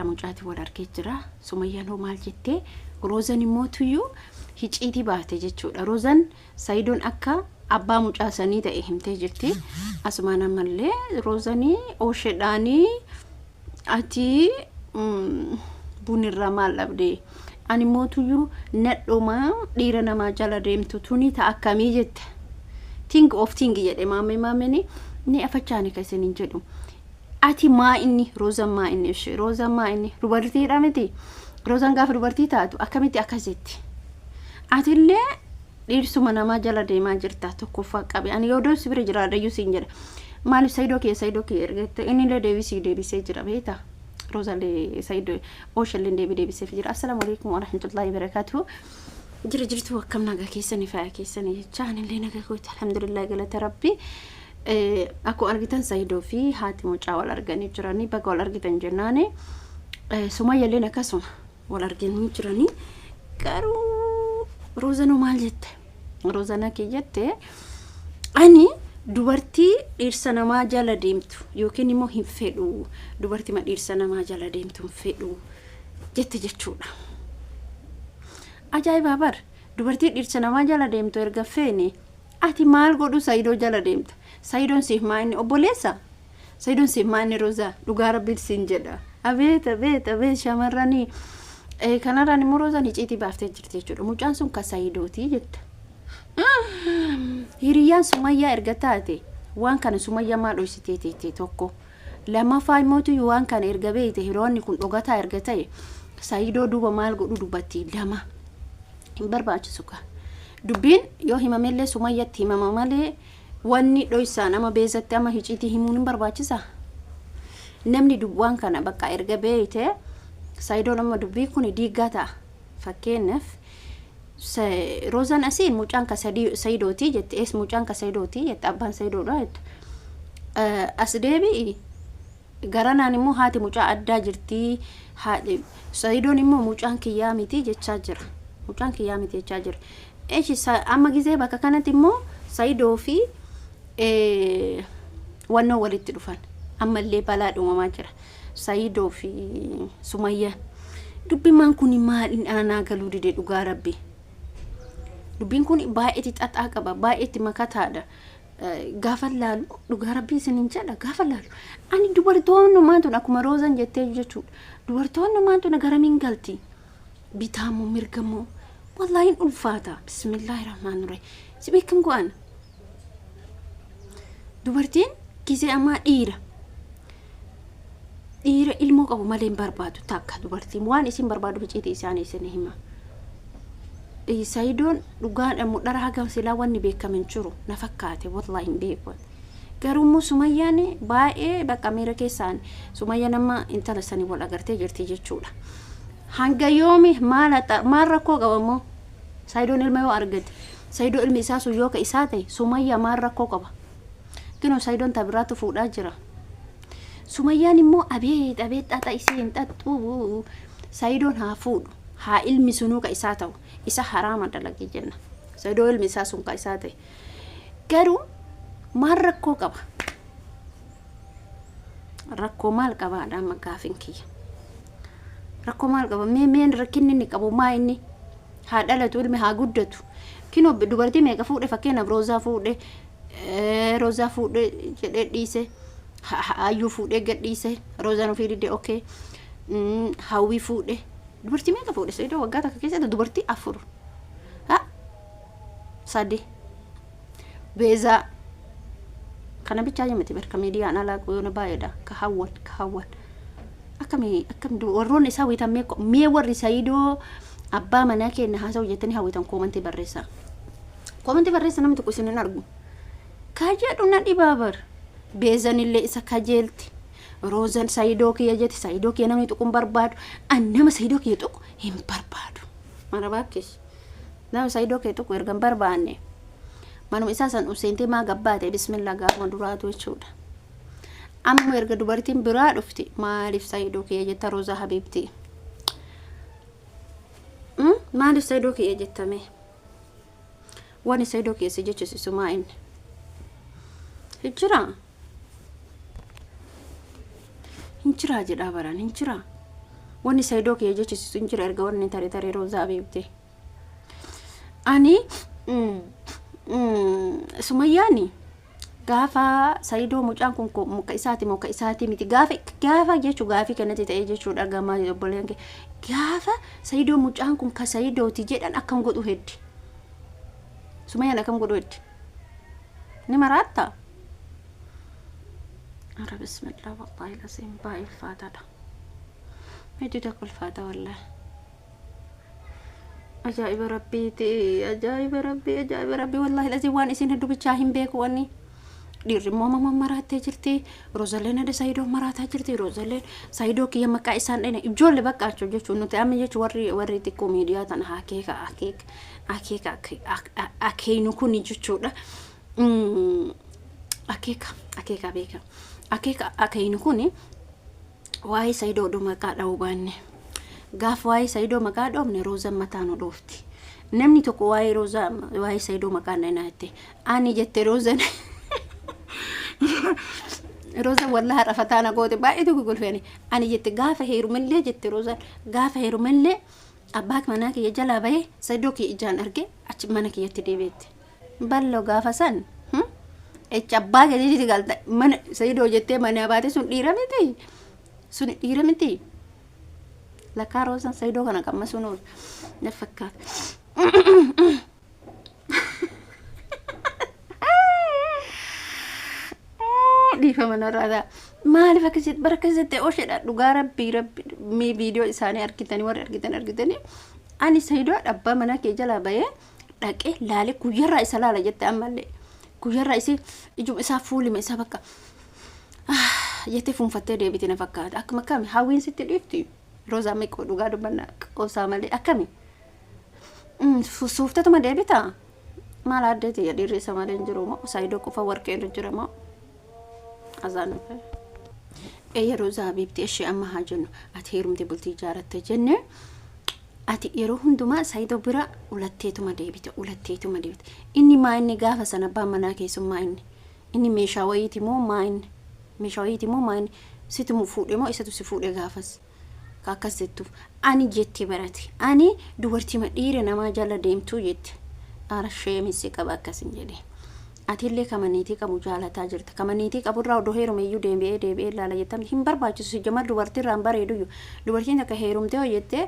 Mucaati wal argee jira. Sumayyaan hoo maal jettee? Roozan immoo tuyyuu hiciitii baate jechuudha. Roozan Sayidoon akka abbaa mucaa sanii ta'e himtee jirti. Asumaan ammallee Roozanii oosheedhaanii ati bunirraa maal dhabde? Ani immoo tuyyuu nadhuma dhiira namaa jala deemtu tuni ta akkamii jette. Think of think jedhe maammee maammeni ni afachaani ka isiniin jedhu. Ati maa inni Roozan maa inni ishee Roozan maa inni dubartiidha miti. Roozan gaafa dubartii taatu akkamitti akkas jetti. Atillee dhiirsuma namaa jala deemaa jirta tokkoffaa qabe. Ani yoo si bira jiraadhayyuu siin jedha. Maaliif Sayidoo kiyya Sayidoo kiyya ergatte innillee deebii sii deebisee jira beektaa. Roozallee Sayidoo Ooshallee deebii deebiseef jira. Assalaamu alaikum warahmatullahi wabarakatuh. Jira jirtu akkam nagaa keessanii fayyaa keessanii jecha anillee nagaa kooti alhamdulillah galata rabbi. Akkuma argitan Sayidoo fi haati mucaa wal arganii jiranii baga wal argitan jennaani Sumayyalleen akkasuma wal arganii jiranii garuu Roozanoo maal jette? Roozana kee jette ani dubartii dhiirsa namaa jala deemtu yookiin immoo hin fedhu dubartima dhiirsa namaa jala deemtu hin fedhu jette jechuudha. Ajaa'ibaa bar dubartii dhiirsa namaa jala deemtu erga feene Ati maal godhuu saidoo jala deemta? Saidoon siif maa inni obboleessa? Saidoon siif maa inni Rozaa? Dhugaa rabbiin siin jedha. Abeet abeet abeet shamarranii. Kanarraan immoo Rozaan iciitii baaftee jirti jechuudha. Mucaan sun ka Saidooti jette. Hiriyyaan Sumayyaa erga taate waan kana Sumayyaa maa dhoysitee teettee tokko. Lammaffaa immootu waan kana erga beekte hiriyoonni kun dhogataa erga ta'e Saidoo duuba maal godhuu dubbatti lama. Hin barbaachisu kaa. Dubbiin yoo himamellee Sumayyatti himama malee wanni dhoysaan ama beezatti ama hiciitii himuun hin barbaachisa. Namni waan kana bakka erga beeyte Saidoon amma dubbii kun diiggaa ta'a. Fakkeenyaaf Roozaan asiin mucaan ka Saidooti jette ees mucaan ka Saidooti jette abbaan Saidoodha jette. As deebi'i Garanaan immoo haati mucaa addaa jirti. Haadhi Sayidoon immoo mucaan kiyyaa miti jechaa jira. Mucaan kiyyaa miti jechaa jira. Eshi amma gizee bakka kanatti immoo Sayidoo fi wannoo walitti dhufan. Ammallee balaa uumamaa jira. Sayidoo fi Sumayyaan. Dubbimaan kun maaliin aanaa galuu dide dhugaa rabbi. Dubbiin kun baay'eetti xaxaa qaba. Baay'eetti makataadha. Gaafa laalu dhugaa rabbii isinin jedha gaafa laalu ani dubartoonni tun akkuma roozan jettee jechuudha dubartoonni tun garamiin galti bitaa moo mirga moo wallaahi hin ulfaata bismillaahi rahmaan rahim si beekam go'an dubartiin gisee ammaa dhiira dhiira ilmoo qabu malee hin barbaadu takka dubartiin waan isin barbaadu ficiitii isaanii isin hima. Sayidoon dhugaadha moo dhara hagam silaa wanni beekame hin jiru na fakkaate wallahi hin beeku. Garuu immoo Sumayyaan baay'ee bakka miira keessaan Sumayyaan amma intala sanii wal agartee jirti jechuudha. Hanga yoomi maal maal rakkoo qaba immoo Sayidoon ilma yoo argate Sayidoo ilmi isaa sun yoo ka isaa ta'e Sumayyaa maal rakkoo qaba? Kinoo Sayidoon ta biraatu fuudhaa jira. Sumayyaan immoo abeet abeet xaxa isii hin xaxxu. Sayidoon haa fuudhu. Haa ilmi sunuu ka isaa ta'u. Isa haraama dalage jenna. Sayidoo ilmi isaa sun ka isaa ta'e. Garuu maal rakkoo qaba? Rakkoo maal qabaadha amma gaafin kiyya. Rakkoo maal qaba? Mee meen rakkinni inni qabu maa inni? Haa dhalatu ilmi haa guddatu. Kinoo dubartii meeqa fuudhe fakkeenyaaf Roozaa fuudhe Roozaa fuudhe jedhee dhiise Ayyuu fuudhee gad dhiise Roozaan ofii didde okee Hawwii fuudhe dubartii meeqa fuudhe Saidoo waggaa takka keessatti dubartii afur ha sadi Beezaa kana bichaa miti barka miidiyaan alaa qoyoona baay'eedha ka hawwan ka hawwan akkami akkam warroonni isaa hawwitan mee mee warri Saidoo abbaa manaa keenya haasa'u jettanii hawwitan koomantii barreessaa. Koomantii barreessa namni tokko isin hin argu. Ka jedhu na dhibaa bar. Beezan illee isa kajeelti. Roozan Sayidoo kiyya jetti Sayidoo kiyya namni tuqu hin barbaadu. An nama Sayidoo kiyya tuqu hin barbaadu. Mara baakkees. Nama Sayidoo kiyya tuqu erga hin barbaanne. Manuma isaa san useentee maa gabbaate bismillah gaafuma duraatu jechuudha. Amma erga dubartiin biraa dhufte maaliif Sayidoo kiyya jetta Roozaa Habiibti. Maaliif Sayidoo kiyya jettamee? Wani saidoo kiyya si jechisisu maa inni? Hin jiraa? Hin jiraa jedhaa baraan hin jiraa? Wanni Saidoo kiyya jechisiisu hin jiru erga wanni tare tare Roozaa beekte. Ani Sumayyaani gaafa Saidoo mucaan kun muka isaati muka isaati miti gaafa gaafa jechuu gaafii kanatti ta'ee jechuudha gamaa obboleen kee gaafa Saidoo mucaan kun ka Saidooti jedhan akkam godhu heddi. Sumayyaan akkam godhu heddi. Ni maraatta? Ara bismillah wallahi lasiin baay'ee ulfaataadha. Hedduu tokko ulfaata wallahi. Ajaa'iba rabbiiti ajaa'iba rabbii ajaa'iba rabbii wallahi lasiin waan isin hedduu bichaa hin beeku wanni. Dhiirri immoo amma maraattee jirti. Roozalleen adda Saayidoo maraataa jirti. Roozalleen Saayidoo kiyya maqaa isaan dhayna. Ijoollee bakka achoo jechuun nuti amma jechuun warri warri xiqqoo miidiyaa tana akeeka akeeka akeeka akeenu kuni jechuudha. Akeeka akeeka beeka akeeka akeenu kuni waa'ee Saayidoo oduu maqaa dha'uu baanne. Gaafa waa'ee Saayidoo maqaa dhoofne Roozaan mataa nu dhoofti. Namni tokko waa'ee Roozaa waa'ee Saayidoo maqaa dha'inaa jette. Ani jette Roozaan. Roozaan wallahi har'a fataa na goote baay'ee tokko golfeani. Ani jette gaafa heerumallee jette Roozaan gaafa heerumallee abbaa manaa kiyya jalaa bahee Saayidoo kiyya ijaan argee achi mana kiyyatti deebi'etti. Ballo gaafa san echa abbaa keetitti galta mana Saayidoo jettee mana baate sun dhiira miti. Sun dhiira miti. Lakkaa Roozaan Saayidoo kana qammasuun oolu na fakkaata. Dhiifama narraa ta'a. Maaliif akkasitti bara akkasitti osheedha dhugaa rabbii rabbi mee viidiyoo isaanii argitanii warri argitan argitanii ani Saayidoo abbaa manaa kee jalaa bahee dhaqee laalee guyyarraa isa laala jette ammallee guyyarraa isii ijuma isaa fuulima isaa bakka jettee fuunfattee deebite na fakkaata. Akkuma akkami hawwiin sitti dhiifti Roozaa meeqoo dhugaa dubbannaa qoosaa malee akkami suuftatuma deebita maal addeeti dhiirri isa malee hin jiru moo Saayidoo qofa warqee irra jira moo azaan dhufe. Eeyya Roozaa Habiibti ishee amma haa jennu ati heerumte bultii ijaaratte jenne ati yeroo hundumaa Saayidoo bira ulatteetuma deebite ulatteetuma deebite inni maa inni gaafa sana abbaan manaa keessummaa inni inni meeshaa wayiiti moo maa inni meeshaa wayiiti moo maa inni situ fuudhe moo isatu si fuudhe gaafas ka akkas jettuuf ani jette barate ani dubartiima dhiira namaa jala deemtuu jette ara sheemisi qaba akkasin jedhe atillee kama niitii qabu jaalataa jirta kama niitii qaburraa odoo heerume iyyuu deebi'ee deebi'ee ilaala jettamti hin barbaachisu si jamal dubartiirraa hin bareeduyyu dubartiin takka heerumtee hojjettee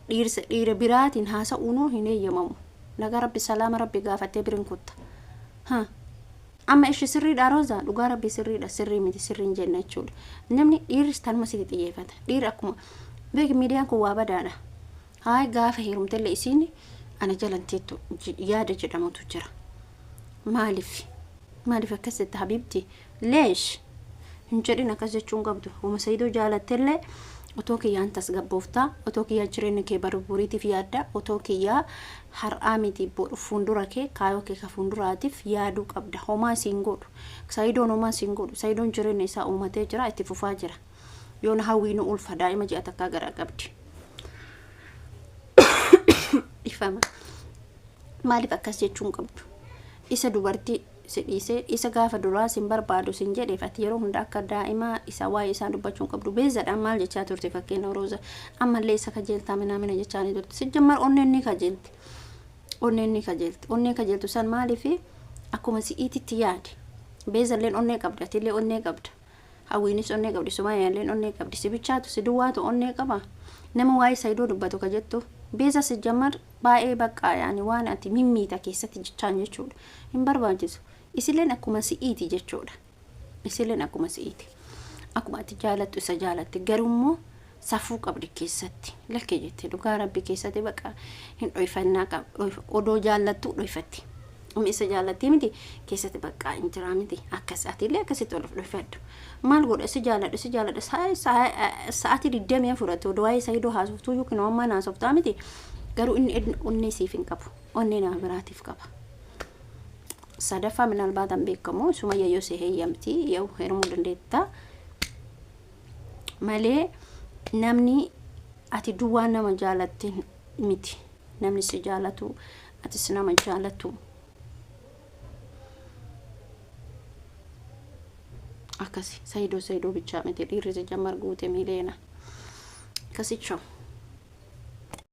dhiirsa dhiira biraatiin haasa'uunuu hin eeyyamamu nagaa rabbi salaama rabbi gaafattee birin kutta ha amma ishi sirriidha Roozaa dhugaa rabbi sirriidha sirrii miti sirriin jenna jechuudha namni dhiirris tanuma sitti xiyyeeffata dhiirri akkuma beeki miidiyaan kun waa badaadha haay gaafa heerumtellee isiin ana jalanteettu yaada jedhamutu jira maaliif maaliif akkas jette habiibti leesh hin jedhin akkas jechuun qabdu uma Saayidoo jaalattellee otoo kiyyaan tasgabbooftaa otoo kiyyaa jireenya kee barburiitiif yaadda otoo kiyyaa har'aa miti bodhu fuuldura kee kaayoo kee ka fuulduraatiif yaaduu qabda homaa siin godhu Saayidoon homaa siin godhu Saayidoon jireenya isaa uumatee jira itti fufaa jira yoon hawwiinu ulfa daa'ima ji'a takkaa garaa qabdi ifama maaliif akkas jechuun qabdu isa dubartii si dhiisee isa gaafa duraa sin barbaadu sin jedheef ati yeroo hunda akka daa'imaa isa waa'ee isaa dubbachuun qabdu beezadhaan maal jechaa turte fakkeenya Rooza ammallee isa kajeeltaa minaamina jechaa ni turte si jammar onneen ni kajeelti onneen ni kajeelti onnee kajeeltu san maaliif akkuma si'iititti yaade beezalleen onnee qabda atillee onnee qabda hawwiinis onnee qabdi sumaayaalleen onnee qabdi si bichaatu si duwwaatu onnee qaba nama waa'ee Saayidoo dubbatu ka jettu beeza si jammar baay'ee baqqaa yaani waan ati mimmiita keessatti jechaan jechuudha hin barbaachisu isilleen akkuma si'iiti jechuudha isilleen akkuma si'iiti akkuma ati jaalattu isa jaalatti garuu safuu qabdi keessatti lakkee jette dhugaa rabbi keessatti baqa hin dhoyfannaa qaba odoo jaallattu dhoyfatti amma isa jaallattii miti keessatti baqqaa hin jiraa miti akkas atillee akkasitti ol dhoyfadhu maal godha si jaalladhu si jaalladhu sa'aatii 24 ati odoo waa'ee Saayidoo haasoftuu yookiin ammaa haasoftaa miti garuu inni onnee siif hin qabu onnee nama biraatiif qaba. Sadaffaa minaalbaatan beekamu sumayya yoo si heeyyamti yoo heerumuu dandeetta malee namni ati duwwaa nama jaalatte miti namni si jaalatu atis nama jaalatu akkasi Saayidoo Saayidoo bichaa miti dhiirri si jammar guute miileena. Akkasii ciao.